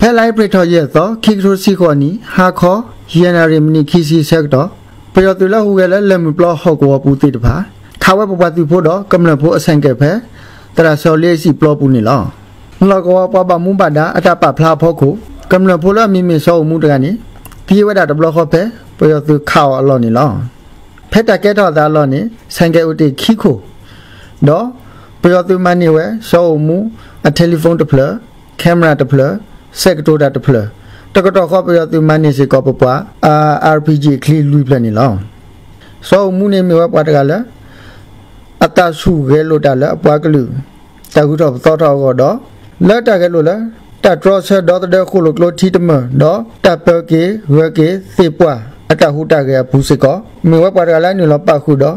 ဖဲလါအ့ဖြ့ၣ်ထီၣ်ယဲၢ်သီ ခံကထိတဆံဃိးနံၣ် ဟါခီ ယဲၢ်နၣ်ရံၣ်မံးနံးခံဆံအဆၢကတီၢ် ပယီၤသုးလၢဟူးဂဲၤလၢလၢၢ်မုၢ်ပျီဟီၣ်ကဝီၤပူၤသ့ၣ်တဖၣ် ခးဝဲပပှၤသုးဖိဒီးကမျၢၢ်ဖိအဆဲးကဲးဖဲ သရၣ်စီၤလ့အစံၣ်ပျီပူၤန့ၣ်လီၤ. လီၢ်ကဝီၤပှၤဘၣ်မူဘၣ်ဒါအတၢ်ပာ်ဖျါအဖီခိၣ် ကမျၢၢ်ဖိလၢအမံၤမ့ၢ်စီၤအိၣ်မူတဂၤန့ၣ် သံဝဲဒၣ်တဘျီဃီဖဲ ပယီၤသုးခးအီၤအလီၢ်န့ၣ်လီၤ. ဖဲတၢ်ကဲထီၣ်အသးအလီၢ်န့ၣ် ဆဲးကဲးအိၣ်တ့ၢ်ခံခိၣ် ဒီးပယီၤသုးမၤန့ၢ်ဝဲ စီၤအိၣ်မူအ telephone တဖျၢၣ်, camera တဖျၢၣ်, စဲးကတိၤတၢ်တဖျၢၣ်, တကတီၢ်ဃီပယီၤသုးမၤန့ၢ်စ့ၢ်ကီးပပှၤ RPG အချံလွံၢ်ဖျၢၣ်န့ၣ်လီၤ. စီၤအိၣ်မူန့ၣ်မ့ၢ်ဝဲပှၤတဂၤလၢ အသးဆူၣ်ဂဲၤလိာ်တၢ်လၢအပှၤကလုာ် တၢ်ဂုၤထီၣ်ပသီထီၣ်အဂီၢ်ဒီး လၢတၢ်ဂဲၤလိာ်လၢ တၢ်တြီဆၢဒီသဒၢဃိၣ်လိာ်ကျိထံတမၢၢ် ဒီးတၢ်ပၢက့ၤဂၢၤက့ၤသ့ၣ်ပှၢ်အတၢ်ဟူးတၢ်ဂဲၤအပူၤစ့ၢ်ကီး မ့ၢ်ဝဲပှၤတဂၤလၢအနုာ်လီၤပာ်ဃုာ်ဒီး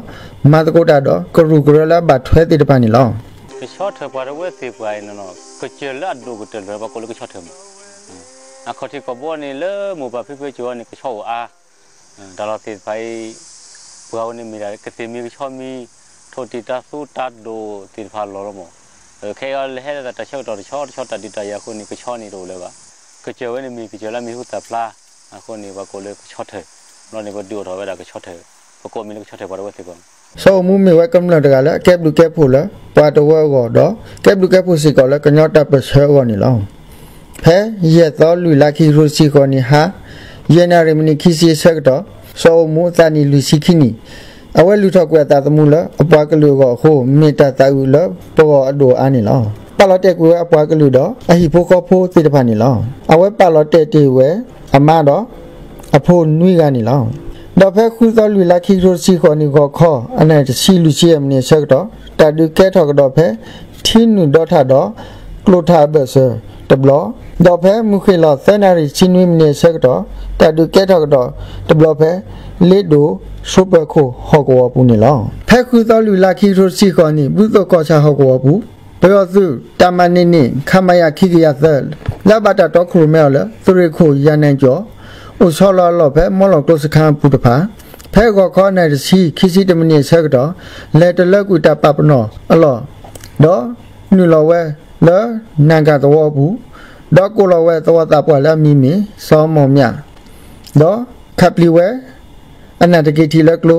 မၤသကိးတၢ်ဒီးကရူၢ်ကရၢလၢအဘၣ်ထွဲသ့ၣ်တဖၣ်န့ၣ်လီၤ. ကဆီထၢၣ်ပှၤတဝၢသ့ၣ်ပှၤအံၤန့ၣ် ကစၢၢ်လၢအဒိၣ်ကတၢၢ်တဖျၢၣ် ပှၤကိးလၢကဆီထၢၣ်မး. အခီၣ်ထံးကီၢ်ဘီန့ၣ် လၢမိၢ်ပၢ်ဖံဖုအစိၤအံၤန့ၣ် ကဆီအိၣ်အါ တၢ်လီၢ်သ့ၣ်တဖၣ်အံၤ ပှၤဝဲန့ၣ်မ့ၢ်ဒၣ်ကသ့ၣ်မံကဆီမံ ထိၣ်တံၢ်တၢ်သူတၢ်ဒိၣ်သ့ၣ်တဖၣ်လီၤလီၤမး. ခဲအံၤအီၤလဲၤဟဲလၢတၢ်ဆၢကတီၢ်တဆီတဆီတၢ်ဒုးတၢ်ယၤအဃိန့ၣ် ကဆီန့ၣ်တအိၣ်လၢၤဘၣ်. ကစၢၢ်ဝဲန့ၣ်မ့ၢ်ကစၢၢ်လၢအမံၤဟူသၣ်ဖျါ အဃိန့ၣ် ပှၤကိးလၢကဆီထၢၣ် ဘျီန့ၣ် ပဒုးအိၣ်ထီၣ်ဝဲဒၣ်ကဆီထၢၣ် ပကိးမံၤလၢကဆီထၢၣ်ပှၤတဝၢသ့ၣ်ပှၤ စီၤအိၣ်မူမ့ၢ်ဝဲကမျၢၢ်တဂၤလၢအကဲဘျုးကဲဖှိၣ်လၢပှၤတဝၢအဂီၢ်ဒီး ကဲဘျုးကဲဖှိၣ်စ့ၢ်ကီးလၢကညီတၢ်ပၢၢ်ဆၢအဂီၢ်န့ၣ်လီၤ. ဖဲယဲၢ်သီလွံၢ်လါခံကထိတဆံဃိးနံၣ်ဟါ ယဲၢ်နၣ်ရံၣ်မံးနံးခံဆံအဆၢကတီၢ် စီၤအိၣ်မူအသးနံၣ်လွံၢ်ဆံခံနံၣ် အဝဲလုၢ်ထီၣ်ကွံာ်အသးသမူလၢအပှၤကလုာ်အဂီၢ်အဃိ မ့ၢ်တၢ်သးအုးလၢပဂီၢ်အဒိၣ်အါန့ၣ်လီၤ. ပာ်လီၤတဲာ်ကွံာ်ဝဲအပှၤကလုာ်ဒီးအဟံၣ်ဖိဃီဖိသ့ၣ်တဖၣ်န့ၣ်လီၤ. အဝဲပာ်လီၤတဲာ်တ့ၢ်ဝဲအမါဒီး အဖိနွံဂၤန့ၣ်လီၤ. ဒီးဖဲဃုသီလွံၢ်လါခံကထိတဆံဃိးနံၣ်ဂီၤခီ အနၣ်တဆံလွံၢ်ဆံယဲၢ်မံးနံးအဆၢကတီၢ် တၢ်ဒုးကဲထီၣ်ကဒီးဖဲ ထံနုာ်ဒီထၣ်ဒီး ကျိၣ်ထၣ်အဘၢၣ်စၢၤတဘျီ, ဒီးဖဲမုၢ်ဃ့ၢ်လီၤသၢနၣ်ရံၣ်ဆံနွံမံးနံးအဆၢကတီၢ် တၢ်ဒုးကဲထီၣ်ကဒီးတဘျီဖဲ လ့ဒိၣ်ဆိပၢၤခိၣ်ဟီၣ်ကဝီၤပူၤန့ၣ်လီၤ. ဖဲဃုသီလွံၢ်လါခံကထိတဆံဃိးနံၣ် ဘူၣ်သိၣ်ကီၢ်ဆၣ်ဟီၣ်ကဝီၤပူၤ ပယီၤသုးတၢ်မၤန့ၢ်န့ၢ် ခမရ ခံကယၤသၢ လၢအဘၣ်တၢ်တီခိၣ်ရိၣ်မဲအီၤလၢ သုးရ့ၣ်ခိၣ်ယၤနၢ်ကၠီၣ် အိၣ်ဆီလီၤအလီၢ်ဖဲမီလီၢ်ကျိစခါအပူၤတဖၣ် ဖဲဂီၤခီနၣ်ရံၣ်တဆံ ခံဆံတၢမံးနံးအဆၢကတီၢ် လဲၤတလၢကွံာ်တၢ်ပာ်ပနီၣ်အလီၢ် ဒီးနုာ်လီၤဝဲလၢနၢ်ကၣ်သဝီအပူၤ ဒီးကိးလီၤဝဲသဝီသးပှၢ်လၢအမံၤမ့ၢ် စီၤမီၣ်မျး ဒီးခးပျံၤဝဲ အနၢ်တက့ၤထံးလၢကျိ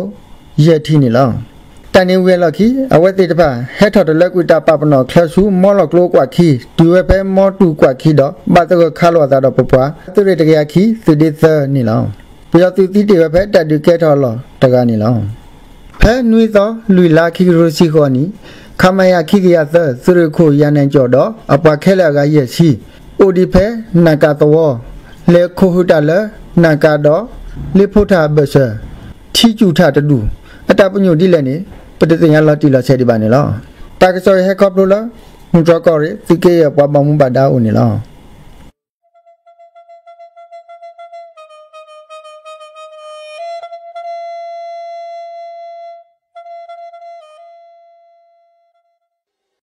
ယဲၢ်ထံးန့ၣ်လီၤ. တၢ်န့ၣ်ဝံၤအလီၢ်ခံ အဝဲသ့ၣ်တဖၣ် ဟဲထီၣ်တလၢကွံာ်တၢ်ပာ်ပနီၣ်ချၢဆူမီလီၢ်ကျိကွၢ်ခံ တုၤဝဲဖဲမီတူၢ်ကွၢ်ခံဒီး ဘၣ်သဂၢၢ်ခးလိာ်အသးဒီးပပှၤ သုးရ့ၣ်တကယၤခံ သုးဒ့သၢန့ၣ်လီၤ. ပယီၤသုးသံတ့ၢ်ဝဲဖဲတၢ်ဒုးကဲထီၣ်အလီၢ်တဂၤန့ၣ်လီၤ. ဖဲနွံသီလွံၢ်လါခံကထိတဆံဃိးနံၣ် ခမရ ခံကယၤသၢ သုးရ့ၣ်ခိၣ်ယၤနၢ်ကၠီၣ်ဒီးအပှၤခဲလၢာ်အဂၤယဲၢ်ဆံ အိၣ်ဒံးဖဲနၢ်ကၣ်သဝီ လဲၤခိးဟုၣ်တၢ်လၢနၢ်ကၣ်ဒီး လ့ဖိထၣ်အဘၢၣ်စၢၤ ထံစူၣ်ထၣ်တဒူၣ် အတၢ်ပညိၣ်ဒ်လဲၣ်န့ၣ် ပတသ့ၣ်ညါလီၤတံၢ်လီၤဆဲးဒံးဘၣ်န့ၣ်လီၤ. တၢ်ကစီၣ်အံၤဟဲခီဖျိလၢ မုၢ်တြီၢ်ကီၢ်ရ့ၣ် သုးက့ယဲၢ်ပှၤဘၣ်မူဘၣ်ဒါအအိၣ်န့ၣ်လီၤ.